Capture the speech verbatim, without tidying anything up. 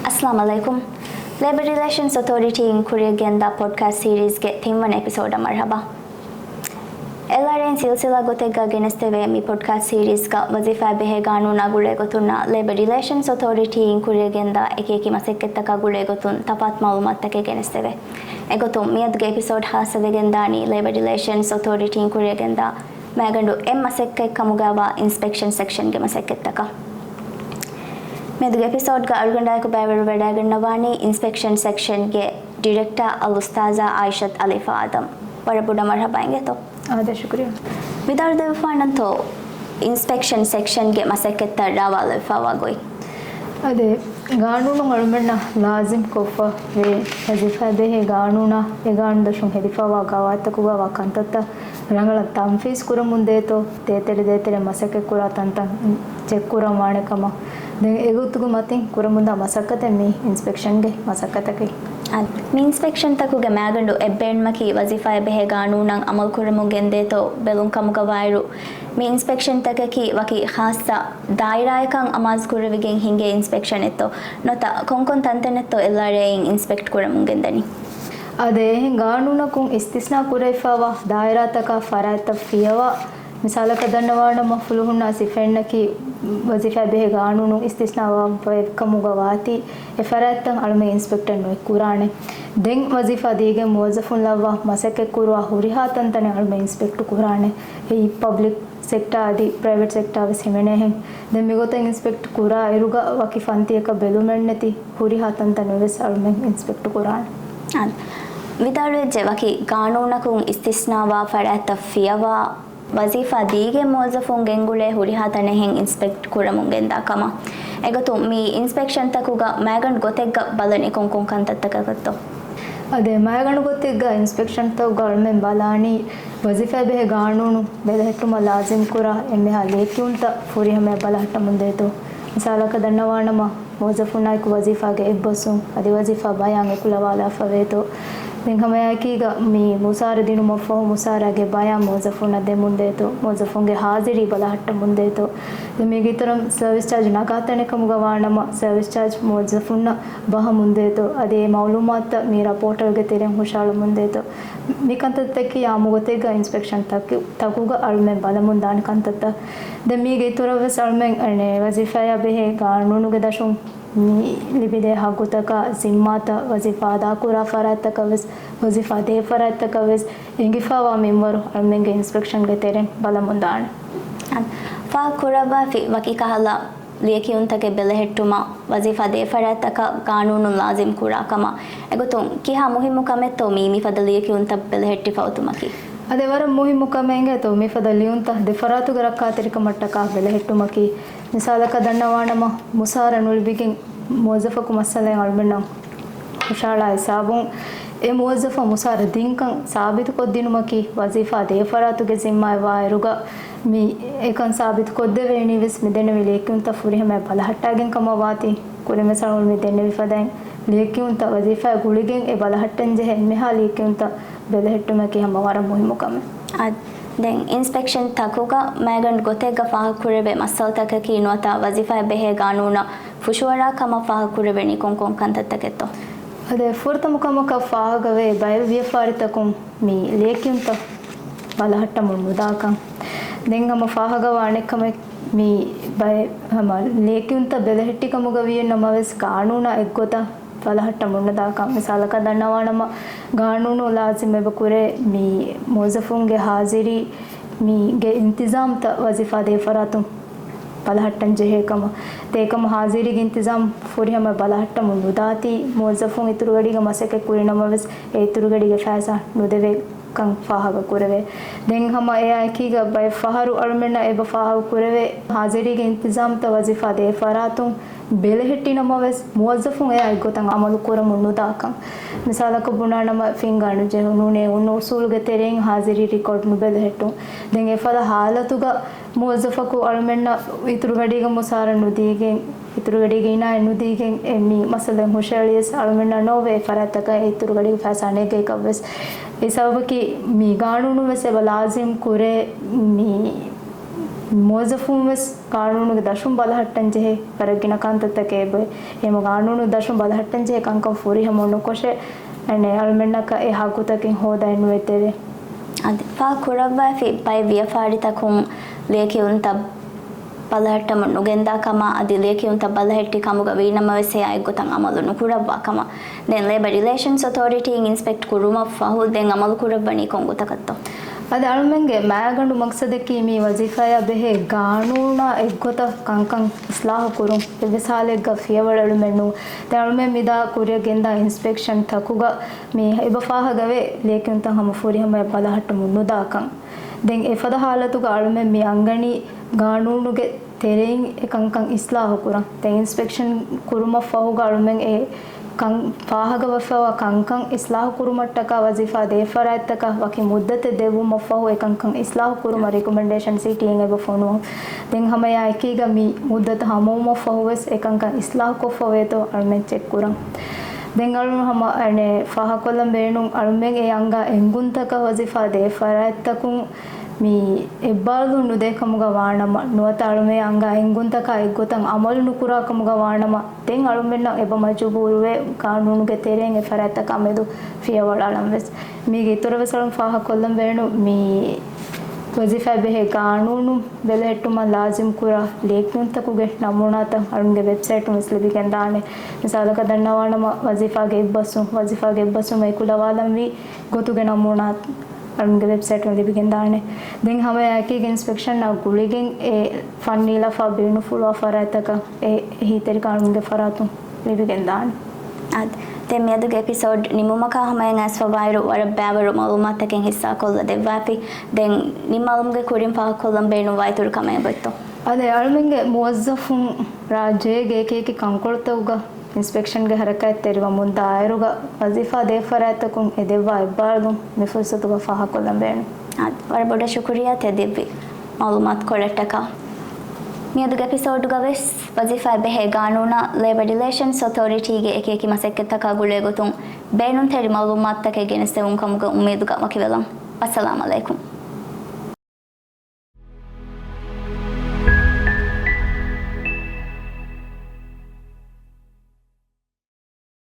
އައްސަލާމު ޢަލައިކުމް. ލޭބަރ ރިލޭޝަންސް އޮތޯރިޓީއިން ކުރިއަށް ގެންދާ ޕޮޑްކާސްޓް ސީރީޒްގެ ތިންވަނަ އެޕިސޯޑަށް މަރުޙަބާ. އެލްއާރްއޭއިން ސިލްސިލާ ގޮތެއްގަ ގެނެސްދެވޭ މި ޕޮޑްކާސްޓް ސީރީޒްގަ ވަޒީފާއާ ބެހޭ ގާނޫނާ ގުޅޭ ގޮތުންނާ ލޭބަރ ރިލޭޝަންސް އޮތޯރިޓީއިން ކުރިއަށް ގެންދާ އެކިއެކި މަސައްކަތްތަކާ ގުޅޭ ގޮތުން ތަފާތު މަޢުލޫމާތުތަކެއް ގެނެސްދެވޭ. އެގޮތުން މިއަދުގެ އެޕިސޯޑް ޚާއްޞަވެގެންދާނީ ލޭބަރ ރިލޭޝަންސް އޮތޯރިޓީއިން ކުރިއަށް ގެންދާ މައިގަނޑު އެއް މަސައްކަތް ކަމުގައިވާ އިންސްޕެކްޝަން ސެކްޝަންގެ މަސައްކަތްތަކަށް. މިއަދުގެ އެޕިސޯޑްގަ އަޅުގަނޑާއެކު ބައިވެރިވެވަޑައިގަންނަވާނީ އިންސްޕެކްޝަން ސެކްޝަންގެ ޑިރެކްޓަރ އަލްއުސްތާޛާ އާއިޝަތު އަލީފާ އާދަމް. ވަރަށް ބޮޑަށް މަރުޙަބާ އިނގޭތޯ. އާދެ، ޝުކުރިއްޔާ. ވިދާޅުދެއްވާނަންތޯ އިންސްޕެކްޝަން ސެކްޝަންގެ މަސައްކަތްތައް ރާވާލެވިފައިވާ ގޮތް؟ އާދެ، ގާނޫނުން އަޅުމެންނަށް ލާޒިމް ކޮށްފަ ވޭ ވަޒީފާއާ ބެހޭ ގާނޫނާ އެ ގާނޫނުދަށުން ހެދިފައިވާ ގަވާއިދުތަކުގައިވާ ކަންތައްތައް ރަނގަޅަށް ތަންފީޒު ކުރަމުން ދޭތޯ، ދޭތެރެ ދޭތެރެ މަސައްކަތް ކުރާ ތަންތަން ޗެކް ކުރަން ވާނެ ކަމަށް. ދެން އެގޮތުގެ މަތިން ކުރަމުންދާ މަސައްކަތެއް މީ އިންސްޕެކްޝަންގެ މަސައްކަތަކީ. އާދެ، މި އިންސްޕެކްޝަންތަކުގެ މައިގަނޑު އެއްބައިންމަކީ ވަޒީފާއާ ބެހޭ ގާނޫނަށް އަމަލު ކުރަމުން ގެންދޭތޯ ބެލުން ކަމުގަ ވާއިރު، މި އިންސްޕެކްޝަންތަކަކީ ވަކި ޚާއްޞަ ދާއިރާއަކަށް އަމާޒު ކުރެވިގެން ހިނގޭ އިންސްޕެކްޝަނެއްތޯ ނުވަތަ ކޮންކޮން ތަންތަނެއްތޯ އެލްއާރްއޭއިން އިންސްޕެކްޓް ކުރަމުން ގެންދަނީ؟ އާދެ، އެހެން ގާނޫނަކުން އިސްތިސްނާ ކުރެވިފައިވާ ދާއިރާތަކާ ފަރާތްތައް ފިޔަވާ، މިސާލަކަށް ދަންނަވާނަމަ، ފުލުހުންނާ ސިފައިންނަކީ ވަޒީފާއާ ބެހޭ ގާނޫނުން އިސްތިސްނާވާ ބައެއް ކަމުގަ ވާތީ، އެ ފަރާތްތައް އަޅުމެން އިންސްޕެކްޓަށް ނުއެއް ކުރާނެ. ދެން ވަޒީފާ ދީގެން މުވައްޒަފުން ލައްވާ މަސައްކަތް ކުރުވާ ހުރިހާ ތަންތަނެއް އަޅުމެން އިންސްޕެކްޓް ކުރާނެ. އެއީ ޕަބްލިކް ސެކްޓާ އަދި ޕްރައިވެޓް ސެކްޓާ ވެސް ހިމެނޭހެން. ދެން މިގޮތަށް އިންސްޕެކްޓް ކުރާ އިރުގަ ވަކި ފަންތިއަކަށް ބެލުމެއްނެތި ހުރިހާ ތަންތަނުން ވެސް އަޅުމެން އިންސްޕެކްޓް ކުރާނެ. އާނ. ވިދާޅުވެއްޖެ ވަކި ގާނޫނަކުން އިސްތިސްނާވާ ފަރާތްތައް ފިޔަވާ ވަޒީފާ ދީގެން މުވައްޒަފުން ގެންގުޅޭ ހުރިހާ ތަނެއްހެން އިންސްޕެކްޓް ކުރަމުން ގެންދާ ކަމަށް. އެގޮތުން މި އިންސްޕެކްޝަންތަކުގަ މައިގަނޑު ގޮތެއްގަ ބަލަނީ ކޮންކޮން ކަންތައްތަކަކަށްތޯ؟ އާދެ، މައިގަނޑު ގޮތެއްގަ އިންސްޕެކްޝަންތަކުގަ އަޅުމެން ބަލާނީ ވަޒީފާއާ ބެހޭ ގާނޫނު ބެލެހެއްޓުމަށް ލާޒިމް ކުރާ އެންމެހާ ލިޔެކިޔުންތައް ފުރިހަމަޔަށް ބަލަހައްޓަމުން ދޭތޯ. މިސާލަކަށް ދަންނަވާނަމަ، މުވައްޒަފުންނާއެކު ވަޒީފާގެ އެއްބަސްވުން އަދި ވަޒީފާ ބަޔާން އެކުލަވާލާފަ ވޭތޯ. ދެން ހަމައެއާއެކީގަ މި މުސާރަ ދިނުމަށްފަހު މުސާރާގެ ބަޔާން މުވައްޒަފުންނަށް ދެމުން ދޭތޯ، މުވައްޒަފުންގެ ހާޒިރީ ބަލަހައްޓަމުން ދޭތޯ. ދެން މީގެ އިތުރަށް ސަރވިސް ޗާޖް ނަގާތަނެއް ކަމުގަ ވާނަމަ، ސަރވިސް ޗާޖް މުވައްޒަފުންނަށް ބަހަމުން ދޭތޯ، އަދި އެ މައުލޫމާތުތައް މި ރަޕޯޓަރުގެ ތެރެއިން ހުށަހަޅަމުން ދޭތޯ. މި ކަންތައްތަކީ އާއްމު ގޮތެއްގަ އިންސްޕެކްޝަން ތަކު-، ތަކުގަ އަޅުމެން ބަލަމުން ދާނެ ކަންތައްތައް. ދެން މީގެ އިތުރަށް ވެސް އަޅުމެން އަނެއް ވަޒީފާއާ ބެހޭ ގާނޫނުގެ ދަށުން މި ލިބިދޭ ހައްގުތަކާ ޒިންމާތައް، ވަޒީފާ އަދާކުރާ ފަރާތްތަކަށް ވެސް، ވަޒީފާ ދޭ ފަރާތްތަކަށް ވެސް އެނގިފައިވާ މިންވަރު އަޅުމެންގެ އިންސްޕެކްޝަންގެ ތެރެއިން ބަލަމުން ދާނެ. ފާހަގަކުރައްވާފި ވަކި ކަހަލަ ލިޔެކިޔުންތަކެއް ބެލެހެއްޓުމަށް ވަޒީފާ ދޭ ފަރާތްތަކަށް ގާނޫނުން ލާޒިމް ކުރާ ކަމަށް. އެގޮތުން ކިހާ މުހިއްމު ކަމެއްތޯ މީ މިފަދަ ލިޔެކިޔުންތައް ބެލެހެއްޓިފަ އޮތުމަކީ؟ އާދެ، ވަރަށް މުހިއްމު ކަމެއް އިނގޭތޯ މިފަދަ ލިޔުންތައް ދެ ފަރާތުގެ ރައްކާތެރިކަމަށްޓަކާ ބެލެހެއްޓުމަކީ. މިސާލަކަށް ދަންނަވާނަމަ، މުސާރަ ނުލިބިގެން މުވައްޒަފަކު މައްސަލައެއް އަޅުމެންނަށް ހުށަހަޅާ ހިސާބުން، އެ މުވައްޒަފަށް މުސާރަ ދިންކަން ސާބިތުކޮށްދިނުމަކީ ވަޒީފާ ދޭ ފަރާތުގެ ޒިންމާއެއް ވާއިރުގަ، މި އެކަން ސާބިތުކޮށްދެވޭނީ ވެސް މި ދެންނެވި ލިޔެކިޔުންތައް ފުރިހަމަޔަށް ބަލަހައްޓާގެން ކަމަށް ވާތީ. ކުރިން ވެސް އަޅުގަނޑު މި ދެންނެވި ފަދައިން ލިޔެކިޔުންތައް ވަޒީފާއާ ގުޅިގެން އެ ބަލަހައްޓަންޖެހޭ އެންމެހާ ލިޔެކިޔުންތައް ބެލެހެއްޓުމަކީ ހަމަ ވަރަށް މުހިއްމު ކަމެއް. އާ، ދެން އިންސްޕެކްޝަން ތަކުގަ މައިގަނޑު ގޮތެއްގަ ފާހަގަކުރެވޭ މައްސަލަތަކަކީ ނުވަތަ ވަޒީފާއާ ބެހޭ ގާނޫނަށް ފުށުއަރާ ކަމަށް ފާހަގަކުރެވެނީ ކޮންކޮން ކަންތައްތަކެއްތޯ؟ އާދެ، ފުރަތަމަ ކަމަކަށް ފާހަގަވޭ ބައެއް ވިޔަފާރިތަކުން މި ލިޔެކިޔުންތައް ބަލަހައްޓަމުން ނުދާކަން. ދެން ހަމަ ފާހަގަވާ އަނެއް ކަމެއް މި ބައެއް ހަމަ ލިޔެކިޔުންތައް ބެލެހެއްޓި ކަމުގަ ވީ ނަމަވެސް ގާނޫނާ އެއްގޮތަށް ބަލަހައްޓަމުން ނުދާކަން. މިސާލަކަށް ދަންނަވާނަމަ، ގާނޫނު ލާޒިމް އެބަ ކުރޭ މި މުވައްޒަފުންގެ ހާޒިރީ މީގެ އިންތިޒާމްތައް ވަޒީފާ ދޭ ފަރާތުން ބަލަހައްޓަން ޖެހޭ ކަމަށް. އެކަމަށް ހާޒިރީގެ އިންތިޒާމް ފުރިހަމަ ބަލަހައްޓަމުން ނުދާތީ، މުވައްޒަފުން އިތުރުގަޑީގަ މަސައްކަތް ކުރި ނަމަވެސް، އެ އިތުރުގަޑީގެ ފައިސާ ނުދެވޭ ކަން ފާހަގަ ކުރެވޭ. ދެން ހަމަ އެއާ އެކީގަ ބައެއް ފަހަރު އަޅުމެންނަށް އެބަ ފާހަގަ ކުރެވޭ، ހާޒިރީގެ އިންތިޒާމްތައް ވަޒީފާ ދޭ ފަރާތުން ބެލެހެއްޓި ނަމަވެސް، މުވައްޒަފުން އެއާ އެއްގޮތަށް އަމަލު ކުރަމުން ނުދާކަން. މިސާލަކަށް ބުނާނަމަ، ފިންގާ ނުޖެހުނު، ނޭނގުނު އުސޫލުގެ ތެރެއިން ހާޒިރީ ރިކޯޑް ނުބެލެހެއްޓުން. ދެން އެފަދަ ހާލަތުގަ މުވައްޒަފަކު އަޅުމެންނަށް އިތުރުގަޑީގެ މުސާރަ ނުދީގެން، އިތުރުގަޑީގެ އިނާޔަތް ނުދީގެން އެ މި މައްސަލަ ހުށައެޅިޔަސް އަޅުމެންނަށް ނޯވޭ އެ ފަރާތްތަކަށް އިތުރުގަޑީގެ ފައިސާ ނެގޭކަށްވެސް. އެ ސަބަބަކީ މި ގާނޫނުން ވެސް އެބަ ލާޒިމް ކުރޭ މި މުވައްޒަފުން ވެސް ގާނޫނުގެ ދަށުން ބަލަހައްޓަން ޖެހޭ ވަރަށް ގިނަ ކަންތައްތަކެއް އެބަ. އެހެން ގާނޫނު ދަށުން ބަލަހައްޓަން ޖެހޭ ކަންކަން ފުރިހަމަ ނުކޮށެ، އަނެއް އަޅުމެންނަކަށް އެ ހައްގުތަކެއް ހޯދައެއް ނުވެތެވެ. އަދި ފާހަގަ ކުރައްވައިފި ބައެއް ވިޔަފާރިތަކުން ލިޔެކިޔުންތައް ބަލަހައްޓަމުން ނުގެންދާ ކަމަށް، އަދި ލިޔެކިޔުންތައް ބަލަހެއްޓި ކަމުގަ ވީނަމަވެސް އެއާ އެއްގޮތަށް އަމަލު ނުކުރައްވާ ކަމަށް. ދެން ލޭބަ ރިލޭޝަންސް އޮތޯރިޓީން އިންސްޕެކްޓް ކުރުމަށް ފަހު ދެން އަމަލު ކުރައްވަނީ ކޮން ގޮތަކަށްތޯ؟ އަދި އަޅުމެންގެ މާގަނޑު މަގްސަދަކީ މި ވަޒީފާއާ ބެހޭ ގާނޫނާ އެއްގޮތަށް ކަންކަން އިސްލާހު ކުރުން. އެއްވެސް ހާލެއްގަ ފިޔަވަޅު އެޅުމެއް ނޫން. ދެން އަޅުމެން މިދާ ކުރިއަށް ގެންދާ އިންސްޕެކްޝަން ތަކުގަ މި އެބަ ފާހަގަވޭ ލިޔެކިޔުންތައް ހަމަ ފުރިހަމަޔަށް ބަލަހައްޓަމުން ނުދާކަން. ދެން އެފަދަ ހާލަތުގަ އަޅުމެން މި އަންގަނީ ގާނޫނުގެ ތެރެއިން އެކަންކަން އިސްލާހު ކުރަން. ދެން އިންސްޕެކްޝަން ކުރުމަށްފަހުގަ އަޅުމެން އެ ކަން ފާހަގަވެފައިވާ ކަންކަން އިސްލާހު ކުރުމަށްޓަކާ ވަޒީފާ ދޭ ފަރާތްތަކަށް ވަކި މުއްދަތެއް ދެއްވުމަށްފަހު އެކަންކަން އިސްލާހު ކުރުމަށް ރިކޮމެންޑޭޝަން ސީޓީއެއް އެބަ ފޮނުވަން. ދެން ހަމަ އެއާ އެކީގަ މި މުއްދަތު ހަމަވުމަށްފަހުވެސް އެކަންކަން އިސްލާހު ކޮށްފަވޭތޯ އަޅުމެން ޗެކް ކުރަން. ދެން އަޅު ހަމަ އަނެއް ފާހަގަކޮށްލަން ބޭނުން އަޅުމެން އެ އަންގާ އެންގުންތަކަށް ވަޒީފާ ދޭ ފަރާތްތަކުން މި އެއްބާރުލުން ނުދޭ ކަމުގަ ވާނަމަ، ނުވަތަ އަޅުމެން އަންގާ އެންގުންތަކާ އެއްގޮތަށް އަމަލު ނުކުރާ ކަމުގަ ވާނަމަ، ދެން އަޅުމެންނަށް އެބަ މަޖުބޫރުވޭ ގާނޫނުގެ ތެރެއިން އެ ފަރާތްތަކާ މެދު ފިޔަވަޅު އަޅަންވެސް. މީގެ އިތުރަށް ވެސް އަޅުން ފާހަގަކޮށްލަން ބޭނުން މި ވަޒީފާއެއް ބެހޭ ގާނޫނުން ބެލެހެއްޓުމަށް ލާޒިމް ކުރާ ލިޔެކިޔުންތަކުގެ ނަމޫނާތައް އަޅުންގެ ވެބްސައިޓުން ވެސް ލިބިގެންދާނެ. މިސާލަކަށް ދަންނަވާނަމަ ވަޒީފާގެ އެއްބަސްވުން، ވަޒީފާގެ އެއްބަސްވުމަށް އެކުލަވާލަންވީ ގޮތުގެ ނަމޫނާ އަޅުންގެ ވެބްސައިޓުން ލިބިގެންދާނެ. ދެން ހަމައެއާއެކީގަ އިންސްޕެކްޝަނާ ގުޅިގެން އެ ފަންނީ ލަފާ ބޭނުންފުޅުވާ ފަރާތްތަކަށް އެ އެހީތެރިކަން އަޅުންގެ ފަރާތުން ލިބިގެންދާނެ. އާދެ، ދެން މިއަދުގެ އެޕިސޯޑް ނިމުމަކާ ހަމައަށް އައިސްފަވާއިރު ވަރަށް ބައިވަރު މައުލޫމާތުތަކެއް ހިއްސާކޮށްލަ ދެއްވާފި. ދެން ނިންމާލުމުގެ ކުރިން ފާހަގަކޮށްލަން ބޭނުންވާ އިތުރު ކަމެއް އެބައޮތްތޯ؟ އާދެ، އަޅުމެންގެ މުވައްޒަފުން ރާއްޖޭގެ އެކިއެކި ކަންކޮޅުތަކުގަ އިންސްޕެކްޝަންގެ ހަރަކާތްތެރިވަމުންދާއިރުގަ ވަޒީފާ ދޭ ފަރާތްތަކުން އެ ދެއްވާ އެއްބާރުލުން މި ފުރުސަތުގަ ފާހަގަކޮށްލަން ބޭނުން. އާދެ، ވަރަށް ބޮޑަށް ޝުކުރިއްޔާ ތެދެއްވި މައުލޫމާތު ކޮޅަށްޓަކާ. މިއަދުގެ އެޕިސޯޑުގަ ވެސް ވަޒީފާއެއް ބެހޭ ގާނޫނާ ލޭބަ ރިލޭޝަންސް އޮތޯރިޓީގެ އެކިއެކި މަސައްކަތްތަކާ ގުޅޭގޮތުން ބޭނުންތެރި މައުލޫމާތުތަކެއް ގެނެސްދެވުން ކަމުގެ އުއްމީދުގަ ވަކިވެލަން. އައްސަލާމް އަލައިކުމް.